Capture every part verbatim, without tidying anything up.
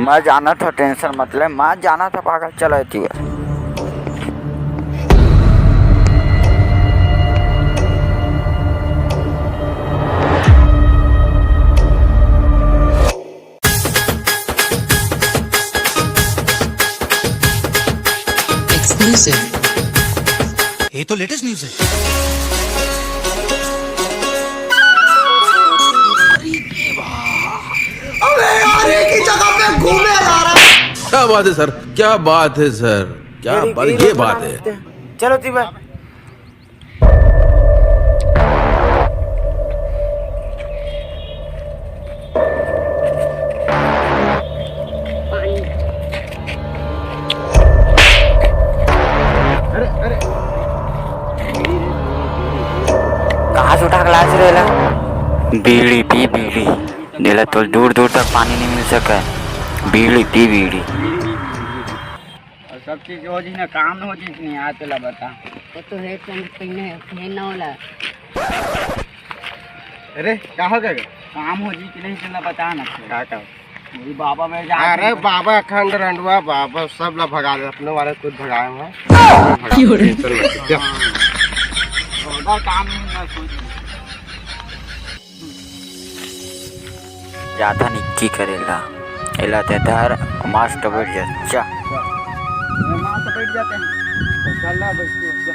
मैं जानत हंव, tension मत ले, मैं जानत हंव पागल, चल एती बर। Exclusive। ये तो latest news है। अबे यार, एक ही जगह पे घूमे जा रहा है। क्या बात है सर, क्या बात है सर, क्या बात, ये बात है। चलो तीबा। कहाँ से उठा के लाए रे एला? बीड़ी पी, बीड़ी। एला तो दूर दूर तक पानी नहीं मिल सके। बीड़ी पी, बीड़ी। अउ सब चीज हो जी ना, काम हो जी नहीं आते ला बता। वो तो है, तुम पहले है ना वाला। अरे, का हो गया? काम हो जी कि नहीं, तेला बता ना। का काम? वही बाबा मैं जा अरे बाबा, अखंड रंडवा बाबा, सब ला भगा दे, अपने वाले खुद भगाए हुए हैं। भगा दे, tension मत ले। हाँ। काम नहीं ना सोच। जाथन इक्की करे ला। एला ते धर, मस्त बैठ जा। जा। मैं माँ तो बैठ जाते हैं। तो चल रहा, बैठ जा।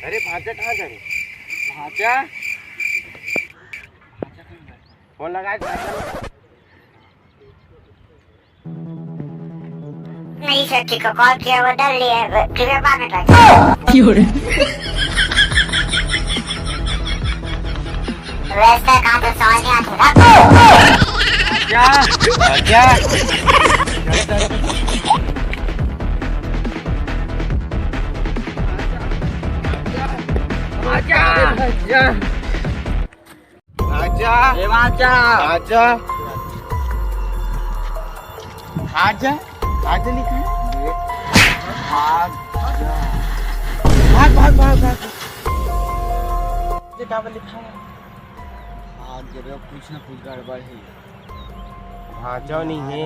अरे भांचा कहाँ जा रे? भांचा? फोन लगा के भांचा। नहीं सर, ठीक है, कॉल किया, वो डर लिया, ठीक है, बाद में ट्राई। क्यों रे? वैसे कहाँ से समझ नहीं आती। क्या? क्या? आजा। आजा। ए, आजा। आजा। आजा। आजा लिखा है। भाग। भाग, भाग, भाग, भाग। ये का लिखा है? भाग जबे, कुछ ना कुछ गड़बड़ है। भांचा नहीं है।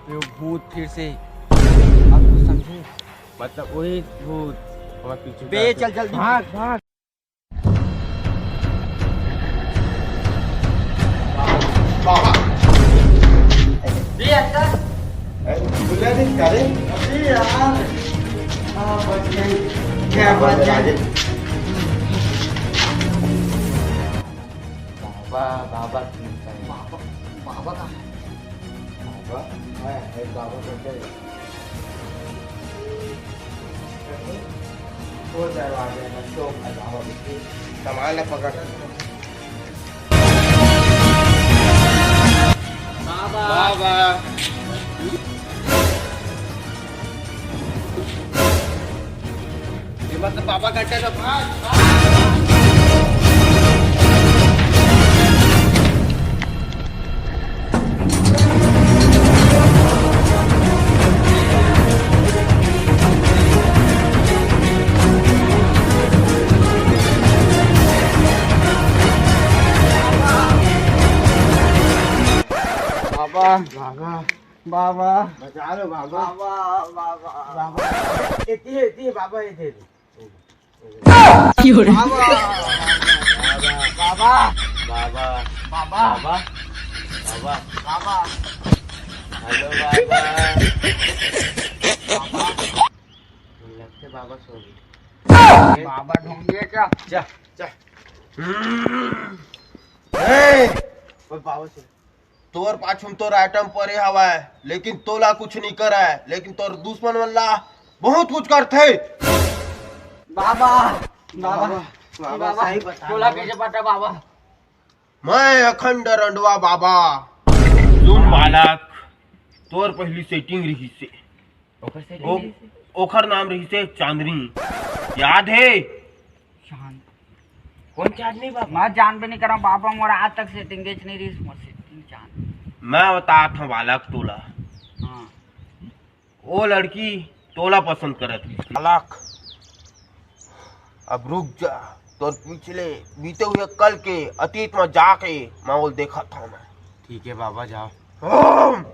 तो भूत फिर से। अब कुछ समझे? मतलब वही भूत हमारे पीछे बे, चल जल्दी। भाग, भाग। बाबा। बे, अंदर। अरे, खुला नहीं, अरे। अरे यार। हाँ, बच गए। क्या बच गए? बाबा, बाबा की बाबा, बाबा का? बाबा? हाँ, एक बाबा करके। वो दरवाजे में तो बाबा की सामान ला पकड़। बाबा। बाबा। ये मतलब बाबा का चलो भाग, भाग। बाबा, बाबा, बाबा। बचा लो बाबा। बाबा, बाबा। बाबा। एती है, एती है बाबा, एती है। क्यों रे? बाबा, बाबा, बाबा, बाबा, बाबा, बाबा। हेलो बाबा। बाबा। लगते बाबा सो गए। बाबा ढूंढिए क्या? जा, जा। ए, वो बाबा सो तोर पाछू म तोर आइटम परे हवय, लेकिन तोला कुछ नहीं करय, लेकिन तोर दुश्मन मन ला बहुत कुछ करथे। बाबा, बाबा, बाबा, बाबा, बाबा, सही बता तोला बाबा। कैसे पता बाबा? मैं अखंड रंडवा बाबा। सुन बालक, तोर पहली सेटिंग रही से, ओकर से ओ, ओकर नाम रहिसे चांदनी, याद हे? चांद, कौन चांदनी बाबा? मैं जानबे नहीं करा बाबा, मोर आज तक सेटिंग गेच नहीं रही, मोर सेटिंग चांद। मैं बतात हूँ बालक तोला। हाँ। ओ लड़की तोला पसंद करत रहिस। बालक, अब रुक जा, तोर पिछले बीते हुए कल के अतीत में जाके मैं वो देखत हूँ मैं। ठीक है बाबा, जाओ। हम।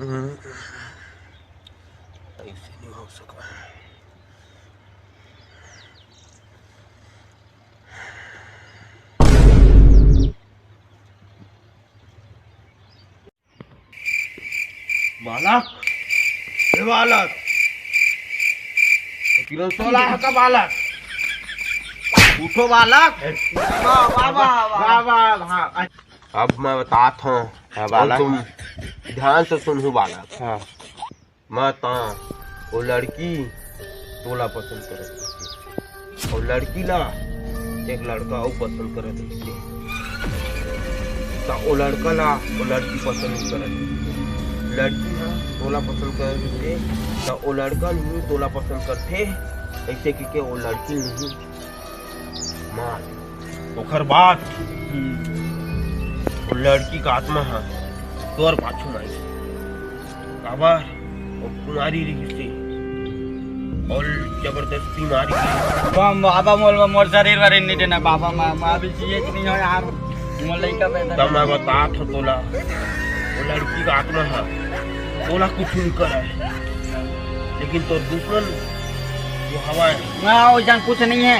हम्म। ऐसे नहीं हो सका। बालक, ए बालक, किरण सोला है का बालक? उठो बालक। वाह, वाह, वाह, वाह। वाह, वाह, वाह। अब मैं बतात हूँ, हाँ, बालक। तुम ध्यान से सुनहू बालक। हाँ। मैं ता वो लड़की तोला पसंद करत रहिसे, अउ लड़की ला एक लड़का अउ पसंद करत रहिसे। त वो लड़का ला वो लड़की पसंद नइ करत रहिसे। लड़की हा तोला पसंद करत रहिसे, त वो लड़का नहीं तोला पसंद करथे। ऐसे कहिके वो लड़की नहीं मार। ओकर बाद हम्म। वो लड़की का आत्मा ह तोर पाछू म आइस। काबर? वो कुंवारी रहिसे अउ जबरदस्ती मारी। बम बाबा, मोर, मोर शरीर वरीर नहीं देना बाबा, मैं, मैं अभी जिए कि नहीं हो यार, मोर लइका पैदा तब मैं बतात हूँ तोला, वो लड़की का आत्मा ह तोला कुछ नहीं करे, लेकिन तोर दुश्मन जो हवा है। मैं वो जन कुछ नहीं है।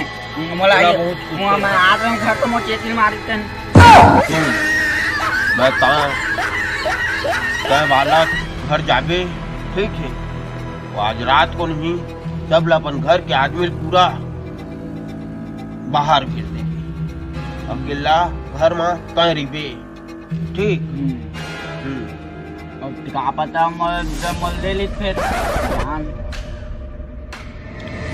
मोला थोड़ा ये, बहुत कुछ मुँह में तो आ रहे हैं, घर तो मोर चेतनी मारी तन। सुन, मैं ता, तै बालक घर जाबे, ठीक है? वो आज रात को नहीं, सब ला अपन घर के आदमी पूरा बाहर भेज दे। अकेला घर में तै रहिबे, ठीक? हम्म। हम्म। अब का पता, मैं जब मोल दे ली फिर। जान।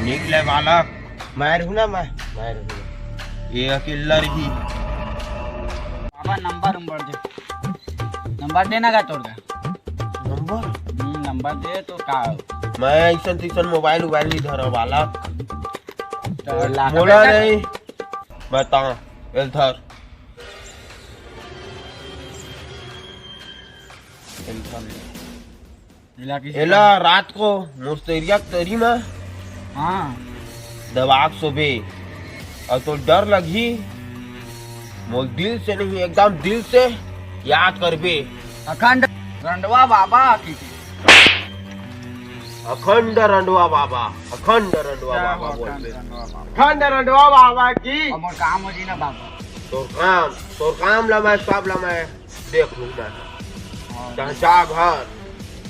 निकले बालक। मैं रहूँ ना, मैं, मैं रहूँ। ये अकेला रही। बाबा, नंबर, नंबर दे। नंबर देना का तोर का? नंबर? हम्म, नंबर दे तो का? मैं ऐसन तैसन मोबाइल उबाइल नहीं धरा बालक। तो लाख मोला पैसा नहीं। बता, इधर। इला किसी एला का? रात को मुस्तैरिया के तरी में हाँ। दबाक सोबे, अउ तो डर लगही, मोल दिल से नहीं, एकदम दिल से याद करबे। अखंड रंडवा बाबा की। अखंड रंडवा बाबा, अखंड रंडवा जय बाबा हो बोल अखंड दे। रंडवा बाबा। अखंड रंडवा बाबा की। अब मोर काम हो जी ना बाबा। तोर काम, तोर काम ला मैं, सब ला मैं देख लूँ मैं। हाँ। चाहे जा घर।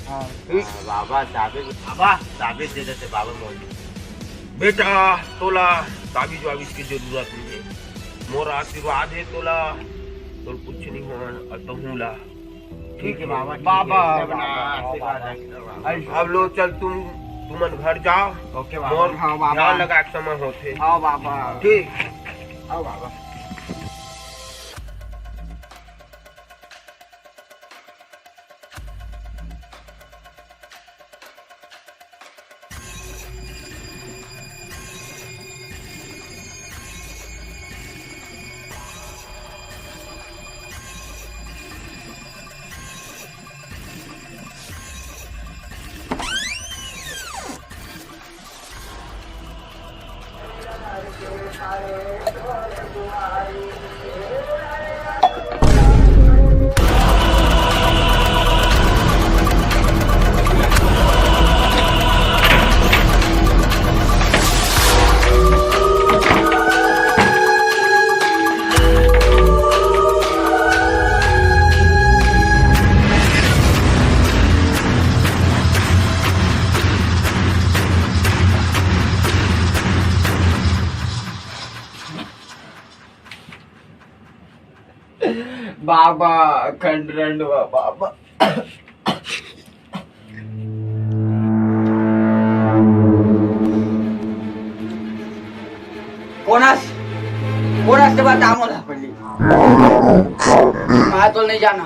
हाँ। ठीक। हाँ, बाबा, साबित, बाबा, साबित दे देते बाबा मोर। बेटा, तोला ताबीज वाबीज की जरूरत नहीं है। मोर आशीर्वाद है तोला, तोर कुछ नहीं हो, और तोहू ला। ठीक है बाबा, ठीक बाबा, है, बाबा, बाबा। आशीर्वाद है, बाबा। अब लो, चल तुम, तुमन घर जाओ। ओके बाबा। मोर हाँ, बाबा। ध्यान लगा के समय होथे। हाँ, बाबा। ठीक। आओ, बाबा। बाबा, खंड रंडवा बाबा। ते बता मोला पहली। मैं तो नहीं जाना।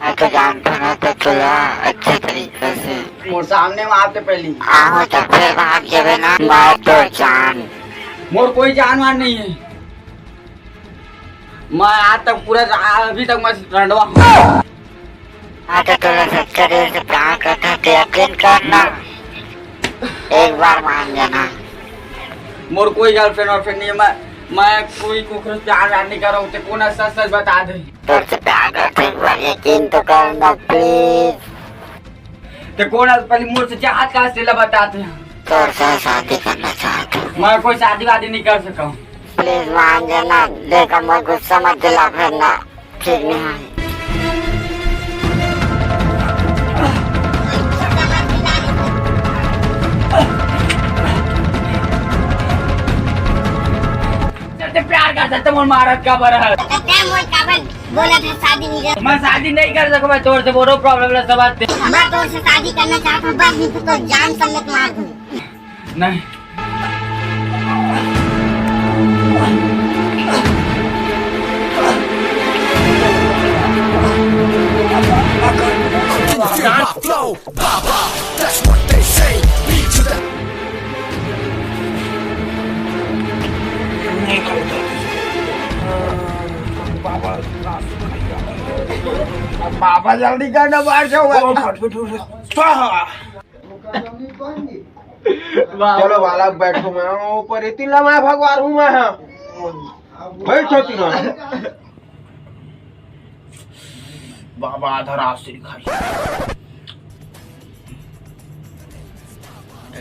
मैं तो जानता ना तो तोला अच्छा तरीका से। मोर सामने में आते पहली। आहो तो फिर भाग जावे ना, मैं तो जान। मोर कोई जान वान नहीं है। मैं आज तक पूरा रा-, अभी तक मैं रंडवा हूँ। हाँ तो तोला सच्चा दिल से प्यार करता है तो यकीन करना, एक बार मान जाना। मोर कोई गर्लफ्रेंड वर्लफ्रेंड नहीं है। मैं, मैं कोई कुकरो से प्यार व्यार नहीं कर रहा हूँ। ते कौन है, सच सच बता दे। तोर से प्यार करता हूँ, एक बार यकीन तो करना प्लीज। ते कौन है, पहले मोर से चाहत का से ला बता दे। तोर से शादी करना चाहता हूँ। मैं कोई शादी वादी नहीं कर सका हूँ। प्लीज मान जाना, देखा मोर गुस्सा मत दिला फिर ना। ठीक नहीं है। जब ते प्यार करता तो मोर मारत का बर है। तो प्यार मोर काबर बोला था शादी नहीं कर। मैं शादी नहीं कर सकूँ, मैं तोर से बोलो प्रॉब्लम ला समझते। मैं तोर से शादी करना चाहता हूँ, बस नहीं तो जान समेत मार दूँ। नहीं। बाबा जल्दी कर ना, बाहर से हुआ। स्वाहा। चलो बालक, बैठो, मैं ऊपर ये तीन लम्हा भगवान हूँ मैं, हाँ। बैठो तीनों। बाबा आधा रात से दिखाई।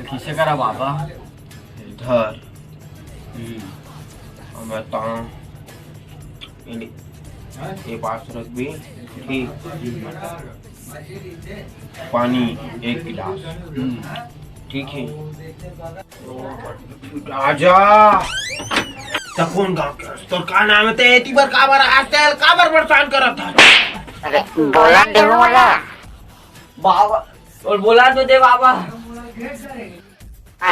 किसे करा बाबा? इधर। हम्म। और मैं ताऊं। ये पास रख भी। ठीक। पानी एक गिलास। हम्म। ठीक है। आजा। त कौन गाँव के हस? तोर का नाम है? ते एती बर काबर आज ते काबर परेशान करत हस? अरे, बोलन देहू मोला। बाबा, और बोला तो दे बाबा। मैं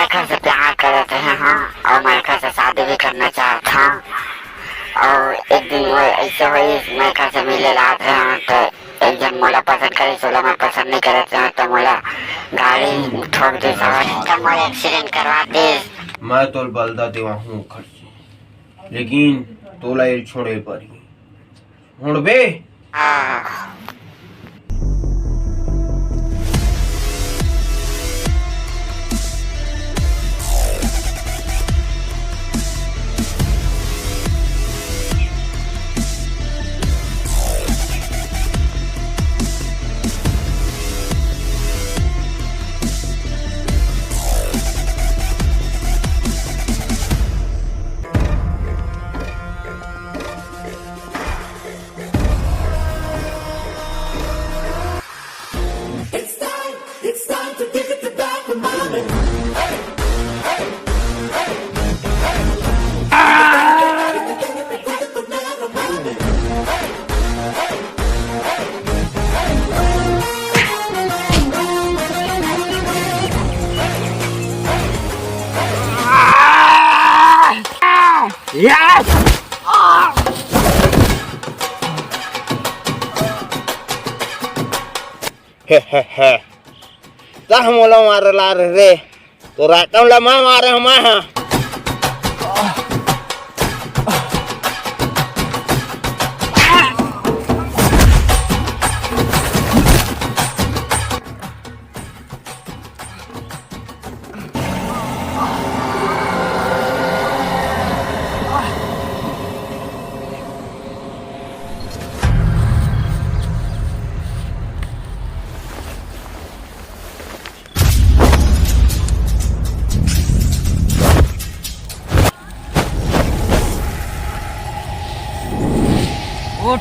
एखर से प्यार करत रहे हूँ और मैं एखर से शादी भी करना चाहत हूँ। और एक दिन वो ऐसे होइस, मैं एखर से मिले ला रहे हूँ तो एक झन मोला पसंद करिस, ओला मैं पसंद नहीं करत रहे हूँ तो मोला गाड़ी ठोक दिस और तो मोला एक्सीडेंट करवा दिस। मैं तोल बलदा देवा हूँ ओखर से, लेकिन तोला ये छोड़े परी। छोड़बे? हाँ। Yes! हे, हे, हे। ता मोला मारे ला रे। तो रातम ला मैं मारे हमा हा। उठ,